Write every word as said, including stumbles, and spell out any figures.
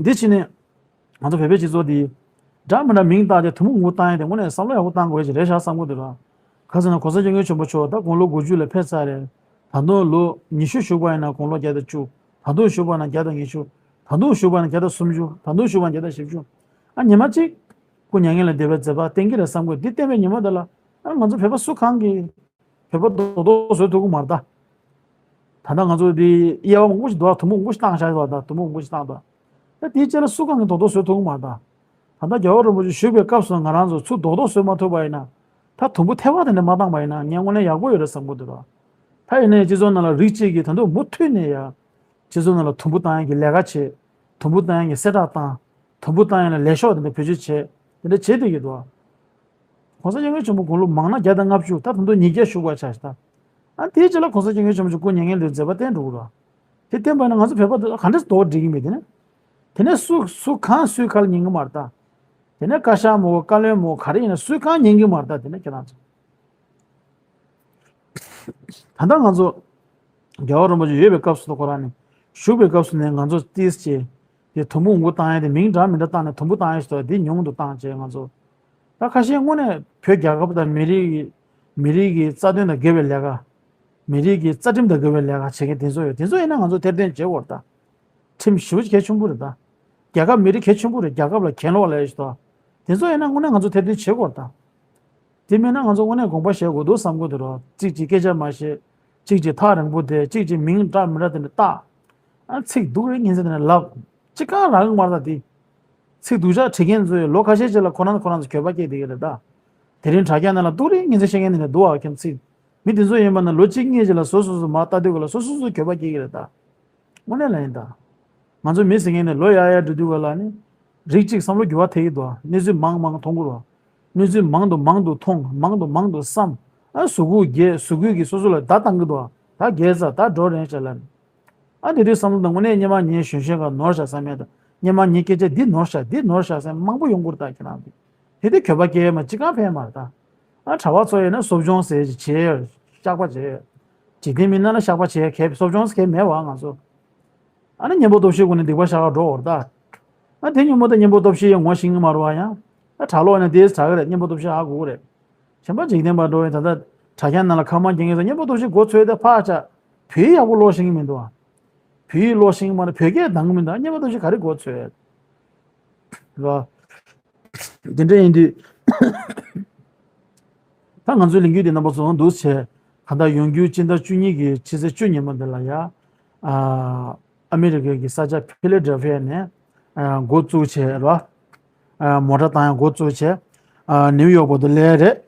འདི་ཕྱིན་ནས་ང་ཚོ་བོད་པའི་སྤྱི་ཚོགས་འདི་འདྲ་མི་འདྲ་མིང་བཏགས་ཏེ་དུམ་བུ་འགོ་བཏང་ཡ་དེ་དངོས་གནས་བསམ་བློ་ཡག་པོ་བཏང་དགོས་ཀྱི་རེད་ཤག་བསམ་གྱི་འདུག་ར། ག་ཟེར་ན་གོང་ས་སྐྱབས་མགོན་ཆེན་པོ་མཆོག་ད་དགུང་ལོ་དགུ་བཅུ་ལ་ཕེབས་ཚར་རེད། ད་དུང་ལོ་ཉི་ཤུ་བཞུགས་པ་ཡིན་ན་དགུང་ལོ་བརྒྱ་དང་བཅུ། ད་དུང་བཞུགས་པ་ན་བརྒྱ་དང་ཉི་ཤུ། ད་དུང་བཞུགས་པ་ན་བརྒྱ་དང་སུམ་ཅུ། ད་དུང་བཞུགས་པ་ན་བརྒྱ་དང་བཞི་བཅུ། ཨ་ཉི་མ་གཅིག་སྐུ་མྱ་ངན་ལས་འདས་པའི་མཛད་པ་བསྟན་གྱི་རེད་བསམ་གྱི་འདུག་འདི་བསྟན་པའི་ཉི་མ་དེ་ལ་ཨ་ང་ཚོ་བོད་པ་སུ་གང་གིས་བོད་པ་རྡོག་རྡོག་བཟོ་ཐུབ་ཀྱི་མ་རེད་ད། ད་ལྟ་ང་ཚོ་འདི་དབྱེ་བ་མང་པོ་ཞིག་འདུག་དུམ་བུ་མང་པོ་ཞིག་བཏང་བཞག་ཡོད་པ་དང་དུམ་བུ་མང་པོ་ཞིག་བཏང་འདུག་ད་དེའི་རྗེས་ལ་སུ་གང་གིས་རྡོག་རྡོག་བཟོ་ཐུབ་ཀྱི་མ་རེད་ད། ད་ལྟ་རྒྱལ་བ་རིན་པོ་ཆེ་བཞུགས་པའི་སྐབས་སུ་ང་རང་ཚོ་ཚུར་རྡོག་རྡོག་བཟོ་མ་ཐུབ་པ་ཡིན་ན། ད་དུམ་བུ་ཐལ་བ་དེ་འདྲ་མ་བཏང་པ་ཡིན་ན་ངས་དངོས་གནས་ཡག་པོ་ཡོད་རེད་བསམ་གྱི་འདུག་ར། ད་ཡིན་ནའི་སྤྱི་ཚོགས་ནང་ལ་རིགས་གཅིག་གིས་ད་དུང་མུ་མཐུད་ནས་ཡ། སྤྱི་ཚོགས་ནང་ལ་དུམ་བུ་བཏང་ཡ་གི་ལས་ཀ་བྱེད། དུམ་བུ་བཏང་ཡ་གི་གསལ་བསྒྲགས་བཏང་། དུམ་བུ་བཏང་ཡ་ལ་ལས་ཤོག་དེ་འདྲ་བེད་སྤྱོད་བྱེད། དེ་འདྲ་བྱེད་བསྡད་ཀྱི་འདུག་ར། གོང་ས་སྐྱབས་མགོན་ཆེན་པོ་དགུང་ལོ་མང་ན་བརྒྱ་དང་ལྔ་བཅུ། ད་ད་དུང་ཉིས་བརྒྱ་བཞུགས་པ་ཆགས་ཤག་ད། ཨ་དེའི་རྗེས་ལ་གོང་ས་སྐྱབས་མགོན་ཆེན་པོ་མཆོག་སྐུ་མྱ་ངན་ལས་མཛད་པ་བསྟན་འགྲོ་གི་རེད། དེ་བསྟན་པ་ན་ང་ཚོ་བོད་པ་དེ་ག་འདྲས་རྡོག་སྒྲིལ་གྱི་མེད་དེ་ནས། དེ་ནས་སུ་སུ་གང་སུའི་ཁ་ལ་ཉན་གྱི་མ་རེད་ད། དེ་ནས་བཀའ་ཤག་མོ་བཀའ་བློན་མོ་ག་རེ་ཡིན་ན་སུའི་ཁ་ཉན་གྱི་མ་རེད་ད། དེ་ནས་ཁྱེད་རང་ཚོ། ད་ལྟ་ང་ཚོ་རྒྱལ་བ་རིན་པོ་ཆེ་ཡོད་པའི་སྐབས་སུ་ཁོ་རང་ནས་བཞུགས་པའི་སྐབས་སུ་ནས་ང་ཚོ་ཏིས་བྱས་དེ་དུམ་བུ་འགོ་བཏང་ཡ་དེ་མིང་འདྲ་མི་འདྲ་བཏང་ནས་དུམ་བུ་བཏང་ཡ་ཞིག་འདུག་དེ་ཉུང་དུ་བཏང་བྱས་ང་ཚོ་ད་ཁ་ཤས་དངོས་གནས་བོད་རྒྱལ་ཁབ་དང་མི་རིགས་ཀྱི་མི་རིགས་ཀྱི་རྩ་དོན་དང་འགལ་བའི་ལས་ཀ་མི་རིགས་ཀྱི་རྩ་ཁྲིམས་དང་འགལ་བའི་ལས་ཀ་བྱེད་མཁན་དེ་ཚོ་ཡོད། དེ་ཚོ་ཡིན་ན་ང་ཚོ་ཐེར་འདོན་བྱེད་དགོས་རེད་ད། ཁྲིམས་ཞེ་པོ་གལ་ཆེན་པོ་རེད་ད། རྒྱལ་ཁབ་མི་རིགས་གལ་ཆེན་པོ་རེད། རྒྱལ་ཁབ་ལ་གྱེན་ལོག་ལས་ཞིག་ད། དེ་ཚོ་ཡིན་ན་དངོས་གནས་ང་ཚོ་ཐེར་འདོན་བྱེད་དགོས་རེད་ད། དེ་མིན་ན་ང་ཚོ་དངོས་གནས་དགོངས་པ་བཞེས་དགོས་འདུག་བསམ་གྱི་འདུག་རོ། གཅིག་གཅིག་སྐད་ཆ་མ་བཤད། གཅིག་གཅིག་ཐག་རིང་པོ་བསྡད། གཅིག་གཅིག་མིང་འདྲ་མི་འདྲ་དེ་འདྲ་བཏགས། ཨ་ཚིག་སྡུག་རེ་ངན་ཚེ་དེ་འདྲ་ལབ། ཅི་གང་རག་གི་མ་རེད་ད་དེ། ཚིག་སྡུག་ཅག་བྲིས་མཁན་ཚོས་ལོ་ཁ་ཤས་ཅིག་ལ་ཁོ་རང་ཁོ་རང་ཚོ་འགྱོད་པ་སྐྱེས་བསྡད་ཀྱི་རེད་ད། དེ་རིང་དྲ་རྒྱ་ནང་ལ་སྡུག་རེ་ངན་ཚེ་བཤད་མཁན་དེ་འདྲ་འདུག་ཨ་ཁྱོད་ཚིག་མི་དེ་ཚོ་ཡིན་པ་ན་ལོ་གཅིག་གཉིས་ཅིག་ལ་སོ་སོ་སོ་མར་ལྟ་དུས་ག་ལ་སོ་སོ་སོ་འགྱོད་པ་སྐྱེ་གི་རེད་ད། དངོས་གནས་ལ་ཡིན་ད། ང་ཚོ་མི་ཟེར་མཁན་ནི་ལོ་ཡར་ཡར་འགྲོ་དུས་ག་ལ་ནི། རིགས་གཅིག་བསམ་བློ་འགྱུར་བ་ཐེབས་ཀྱི་འདུག་གནས་ཚུལ་མང་མང་མཐོང་གི་རེད། གནས་ཚུལ་མང་དུ་མང་དུ་མཐོང་། མང་དུ་མང་དུ་བསམ། ཨ་གཟུགས་པོ་རྒས། གཟུགས་པོ་གིས་སོ་སོ་ལ་བརྡ་བཏང་གི་འདུག་ད་རྒས་ཚར། ད་འགྲོ་རན་ཤག་ལབ་ནས། ཨ་དེ་དུས་བསམ་བློ་དང་དངོས་གནས་སྔོན་མ་ངའི་གཞོན་གཞོན་ག་ནོར་ཤག་བསམ་ཡ་དང་། སྔོན་མ་ངའི་སྐད་ཆ་འདི་ནོར་ཤག་འདི་ནོར་ཤག་བསམ་མང་པོ་ཡོང་གི་རེད་ད་ཁྱེད་རང་ཚོ། དེ་དུས་འགྱོད་པ་སྐྱེ་ཡ་མ་ཅི་གང་ཕན་མ་རེད་ད། ཨ་གྲྭ་བ་ཚོ་ཡིན་ན་གསོ་སྦྱོང་ཟེར་ཅིག་བྱེད། བཤགས་པ་བྱེད། འཇིག་རྟེན་མི་སྣ་ལ་བཤགས་པ་བྱེད་མཁན་གསོ་སྦྱོང་ཟེར་མཁན་མེད་པ་ང་ཚོ། ཨ་ནི་གཉེན་པོ་སྟོབས་ཤེས་ཀུན་ནས་སྡིག་པ་བཤགས་ག་འགྲོ་བར་ད། ཨ་དེ་ཉིན་མོ་ད་གཉེན་པོ་སྟོབས་ཤེས་ཡང་ངོ་ཤེས་ཀྱི་མ་རེད་པ་ཡང་། ཨ་གྲྭ་ལོག་ནས་དེས་དྲག་གི་རེད། གཉེན་པོ་སྟོབས་ཤེས་ཧ་གོ་གི་རེད། གཞན་པ་འཇིག་རྟེན་པ་འགྲོ་བའི་ད་ལྟ་དྲ་རྒྱ་ནང་ལ་ཁ་མ་འགེངས་ངེས་ས་གཉེན་པོ་སྟོབས་ཤེས་མགོ་ཚོས་ཏེ་ཕར་བཅག་བོད་ཡིག་ཡག་པོ་ཀློག་ཤེས་ཀྱི་མི་འདུག་ཨ། བོད་ཡིག་ཀློག་ཤེས་ཀྱི་མ་རེད། བོད་སྐད་འདང་གི་མི་འདུག་ཨ། གཉེན་པོ་སྟོབས་ཤེས་ག་རེ་མགོ་ཚོས་ཡོད། རེད་པ། དེ་འདྲ་ཡིན་དུས། ད་ང་ཚོའི་ལས་འགུལ་འདི་རྣམ་པ་ཚོ་འདུག་བྱས། གང་ལྟར་ཡོང་རྒྱུའི་སྤྱི་ཟླ་བཅུ་གཉིས་ཀྱི་ཕྱི་ཚེས་བཅུ་ཉིན་མོ་འདི་ལ་ཡ། ཨ་ཨ་མི་རི་ཀའི་གི་ས་ཆ་ཕི་ལེ་ཌེལ་ཕི་ཡ་ནས། ཨ་འགོ་བཙུགས་བྱས་ར། ཨ་མོ་ཊ་བཏང་ཡ་འགོ་བཙུགས་བྱས། ཨ་ནིའུ་ཡོག་བར་དུ་སླེབས་རེད།